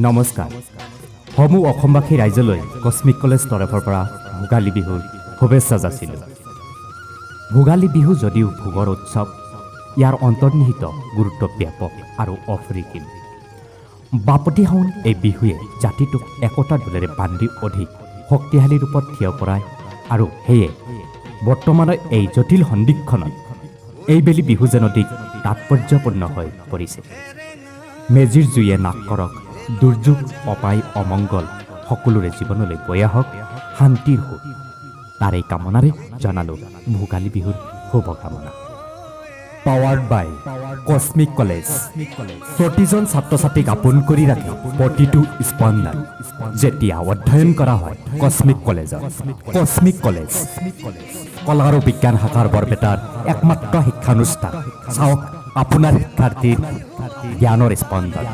নমস্কাৰ। সমূহ অসমবাসী ৰাইজলৈ কস্মিক কলেজ তৰফৰ পৰা ভোগালী বিহুৰ শুভেচ্ছা যাচিলোঁ। ভোগালী বিহু যদিও ভোগৰ উৎসৱ, ইয়াৰ অন্তৰ্নিহিত গুৰুত্ব ব্যাপক আৰু অপৰিসীম। বাপতি সাহোন এই বিহুৱে জাতিটোক একতাৰ দোলেৰে বান্ধি অধিক শক্তিশালী ৰূপত থিয় কৰায় আৰু সেয়ে বৰ্তমানৰ এই জটিল সন্ধিক্ষণত এইবেলি বিহু যেন অধিক তাৎপৰ্যপূৰ্ণ হৈ পৰিছে। মেজিৰ জুয়ে নাশ কৰক দুৰ্যোগ, অপায় অমংগল, সকলোৰে জীৱনলৈ বৈ আহক শান্তিৰ সুখ, তাৰে কামনাৰে জনালোঁ ভোগালী বিহুৰ শুভকামনা। পাৱাৰ্ড বাই কস্মিক কলেজ। প্ৰতিজন ছাত্ৰ ছাত্ৰীক আপোন কৰি ৰাখে প্ৰতিটো স্পন্দন, যেতিয়া অধ্যয়ন কৰা হয় কস্মিক কলেজত। কস্মিক কলেজ, কলা আৰু বিজ্ঞান শাখাৰ বৰপেটাৰ একমাত্ৰ শিক্ষানুষ্ঠান। চাওক আপোনাৰ শিক্ষাৰ্থীৰ জ্ঞানৰ স্পন্দন।